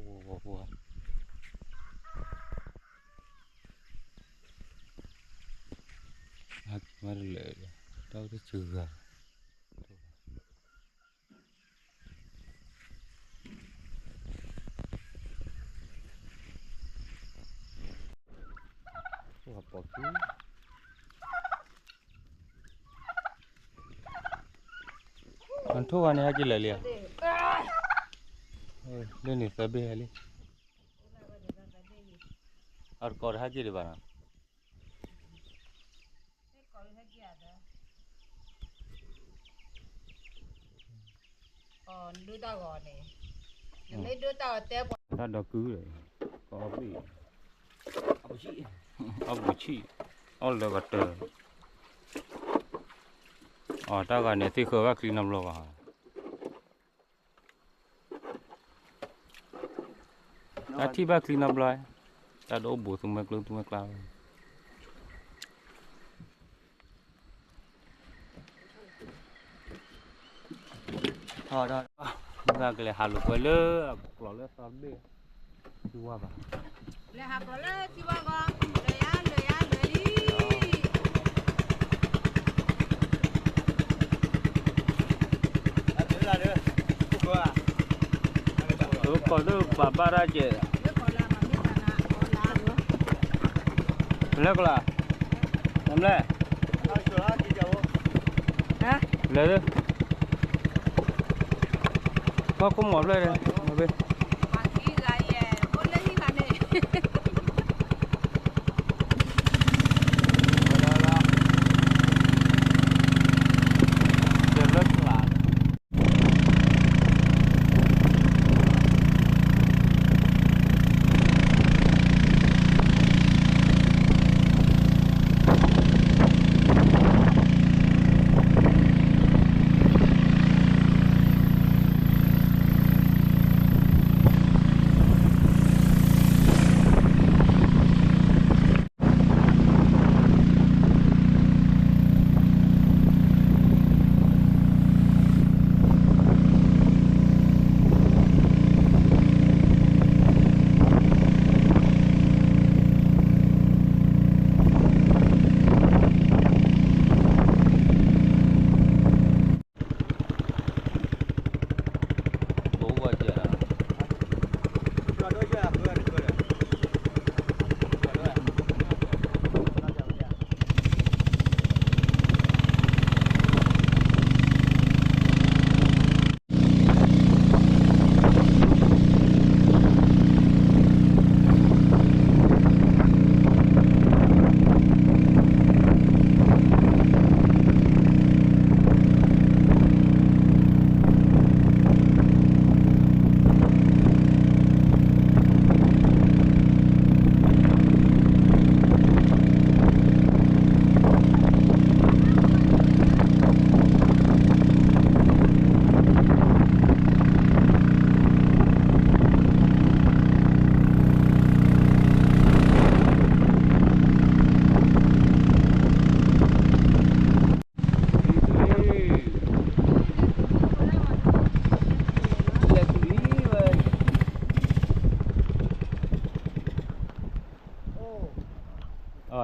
ပှၤပှၤ ဟဲက့ၤမးတလၢာ်ဒီး တၢ်အိၣ်တစှၤဂၤ ပှၤပိာ်ခံ အထိၣ်ဂၤန့ၣ် ဟဲက့ၤလၢာ်လံဧါ, လၢန့ၣ်သၢဘ့ၣ်ဟဲလံ, အတကိးတဟဲက့ၤဒံးဘၣ်နီၤ. ဒိတၢ်ဂီၤန့ၣ်, နမ့ၢ်ဒိတၢ်ဂီၤတဲပှၤ တၢ်ဒီကုၢ်ဒီး ကအီၣ်ဘ့ၣ် အီၣ်ပူၤဆံၣ်, အီၣ်လၢကတၢၢ်, အီၣ်တၢ်ဂၤန့ၣ် သ့ၣ်ဃၢဘၣ်ချံနီတဘျီဘၣ်. တၢ်ထံၣ်ဘၣ်ချံနီတဘျီ, တၢ်တအိၣ်ဘူးသူမှဲကျိသူမှဲကျါ မုၢ်ဂၤကလဲၤဟးလိာ်ကွဲလၢအကျိၤလၢသီတဘ့ၣ်, ထံဝါဘၣ်, လဲၤဟးကျိၤလၢထံဝါဂီၤ, လဲၤယၤလဲၤယၤလဲၤလံ. ကီၢ်ဒိၣ်ပာ်ဘၣ်တၢ်ကဲး, လဲၤကလါ, နမလဲၣ်, လဲၤ, ကီၢ်ခိၣ်မီၤဖျၢၣ်,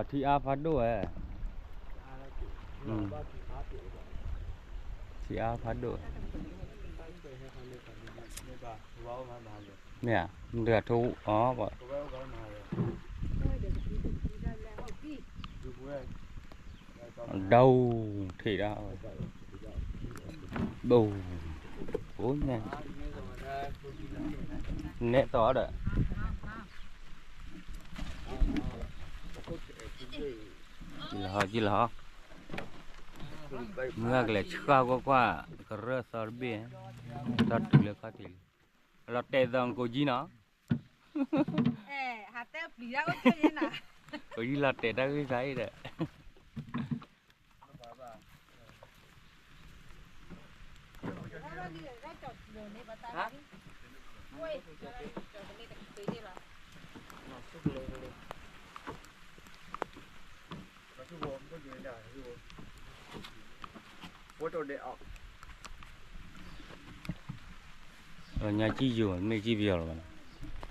ထံအါဖးဒိၣ်ဝဲ, ထံအါဖးဒိၣ်, မ့ၢ်ဧါ, မတၤထိ, ဒိၣ်ထံးဒၣ်, ဒိၣ်, အိၣ်ညါ, နဲသိးဒီး လီၤဟီ ကံလီၤဟီ, မုၢ်ဂၤကလဲၤဆှၣ်ကွၢ်ကွၢ် ကရၢၢ်သီတဘ့ၣ်, တၢ်တုၤလၢခီၣ်ထံးလံ, လီၤတဲာ်သီနကိးကံနီၤ, ကိးကံလီၤတဲာ်တၢ်ဂ့ၢ်စါအံၤဒီး ညါကံယိာ် မ့ၢ်ကံပယီၤလီၤဘၣ်နီၤ,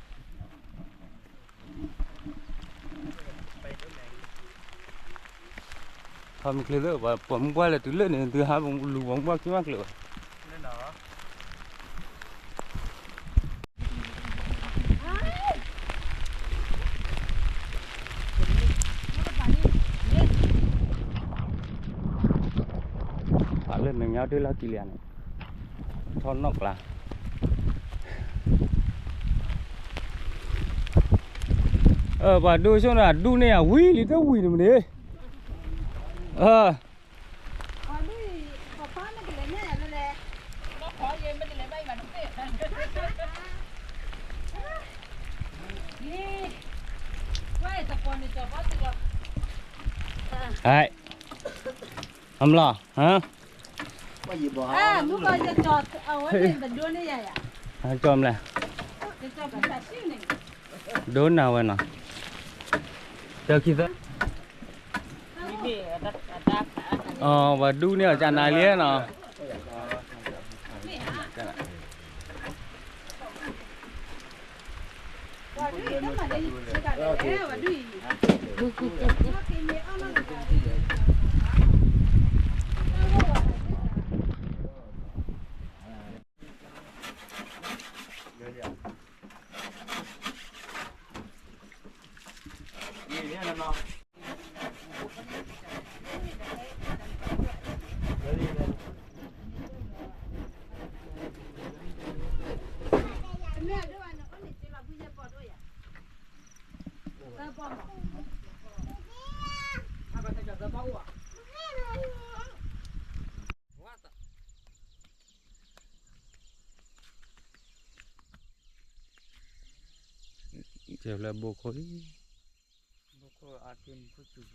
ဖးမုၢ်ချ့သၢ ပှၤမုၢ်ပှၢ်လဲၤတုၤလၢန့ၣ် သုဟးလူၤပှၤမုၢ်ပှၢ်ခံမးကျၢၤဘၣ်. ပာ်လၢမဲာ်ညါတ့ၢ်လီၤကံလံန့ၣ်, ထီၣ်နီၣ်ကျါ, ပှၤဒိၣ်ဆိၣ်န့ၣ် အဒူၣ်န့ၢ်ယၤဝံၤလံတဝံၤန့ၣ်မ့ၢ်န့ၣ်, အမလီၤ, ကၠီမလဲၣ်, ဒိၣ်နၤဝဲနီၤ, တခံသၢ, ပှၤဒူၣ်န့ၢ်အီၤကနၤလံနီၤ. ကဲလၢဘိခိၣ်အံၤ, ဘိခိၣ်အါတ့ၢ်မူခိၣ်စူၤ,